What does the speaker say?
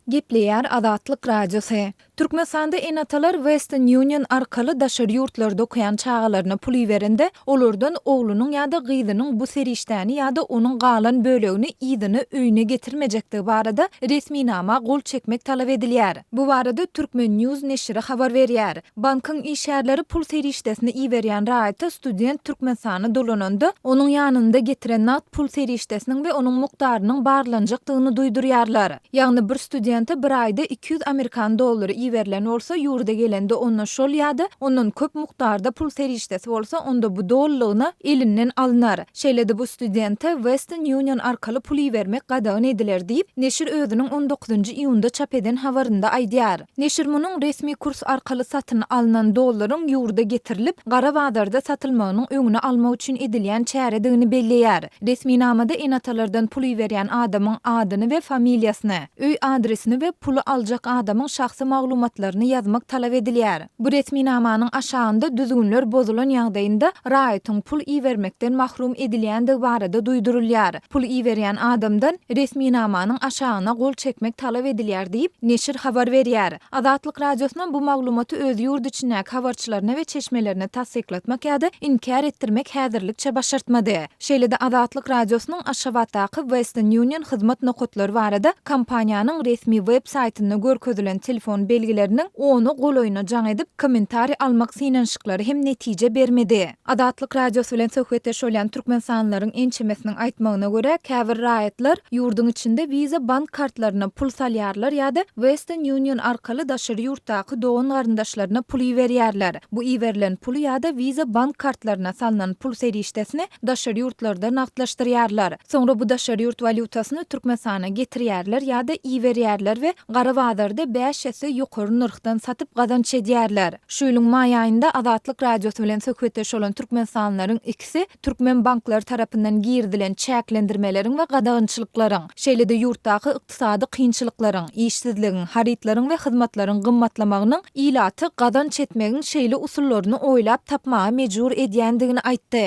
Gepleýär Azatlyk Radiosy. Türkmenistanda ene-atalar Western Union arkaly daşary ýurtlarda okaýan çagalaryna pul iberende, olardan oglunyň ýa-da gyzynyň bu serişdäni ýa-da onuň galan bölegini yzyna öýüne getirmejekdigi barada resminama gol çekmek talap edilýär. Bu barada Turkmen. News neşiri habar berýär. Bankyň işgärleri pul serişdesini iberýän raýata student Türkmenistana dolananda, onuň ýanynda getiren nagt pul serişdesiniň we onuň mukdarynyň barlanjakdygyny duýdurýarlar. Ýagny bir studente bir aýda 200 amerikan dollary iberilen bolsa, ýurda gelende onda şol ýa-da ondan köp mukdarda pul serişdesi bolsa, onda bu dolulygyna elinden alnar. Şeýle-de bu studente Western Union arkaly pul ibermek gadagan ediler diýip, neşir özüniň on dokuzynjy iýunda çap eden habarynda aýdýar. Neşir munuň resmi kurs arkaly satyn alnan dollaryň ýurda getirilip, gara bazarda satylmagynyň öňüni almak üçin edilýän çäredigini belleýär. Resminamada ene-atalardan pul iberýän adamyň adyny we familiýasyny, öý adresini we puly aljak adamyň şahsy maglumatlaryny ýazmak talap edilýär. Bu resminamanyň aşagynda düzgünler bozulan ýagdaýynda raýatyň pul ibermekden mahrum edilýändigi barada duýdurylýar. Pul iberýän adamdan resminamanyň aşagyna gol çekmek talap edilýär diýip, neşir habar berýär. Azatlyk Radiosyna bu maglumaty öz ýurt içindäki habarçylaryna we çeşmelerine tassyklatmak ýa-da inkär etdirmek häzirlikçe başartmady. Şeýle-de Azatlyk Radiosynyň Aşgabatdaky Western Union hyzmat nokatlary barada kompaniýanyň resmi web saýtynda görkezilen telefon belgileriniň ona golaýyna jaň edip, kommentariý almak synanyşyklary hem netije bermedi. Azatlyk Radiosy bilen söhbetdeş bolýan türkmenistanlylaryň ençemesiniň aýtmagyna görä, käbir raýatlar ýurduň içinde Visa bank kartlaryna pul salýarlar ýa-da Western Union arkaly daşary ýurtdaky dogan-garyndaşlaryna pul iberýärler. Bu iberilen puly ýa-da Visa bank kartlaryna salnan pul serişdesini daşary ýurtlarda nagtlaşdyrýarlar. Soňra bu daşary ýurt walýutasyny Türkmenistana getirýärler ýa-da iberýärler we gara bazarda bäş esse ýokary nyrhdan satyp gazanç edýärler. Şu ýylyň maý aýynda Azatlyk Radiosy bilen söhbetdeş bolan türkmenistanlylaryň ikisi türkmen banklary tarapyndan girizilen çäklendirmeleriň we gadagançylyklaryň, şeýle-de ýurtdaky ykdysady kynçylyklaryň, işsizligiň, harytlaryň we hyzmatlaryň gymmatlamagynyň ilaty gazanç etmegiň şeýle usullaryny oýlap tapmaga mejbur edýändigini aýtdy.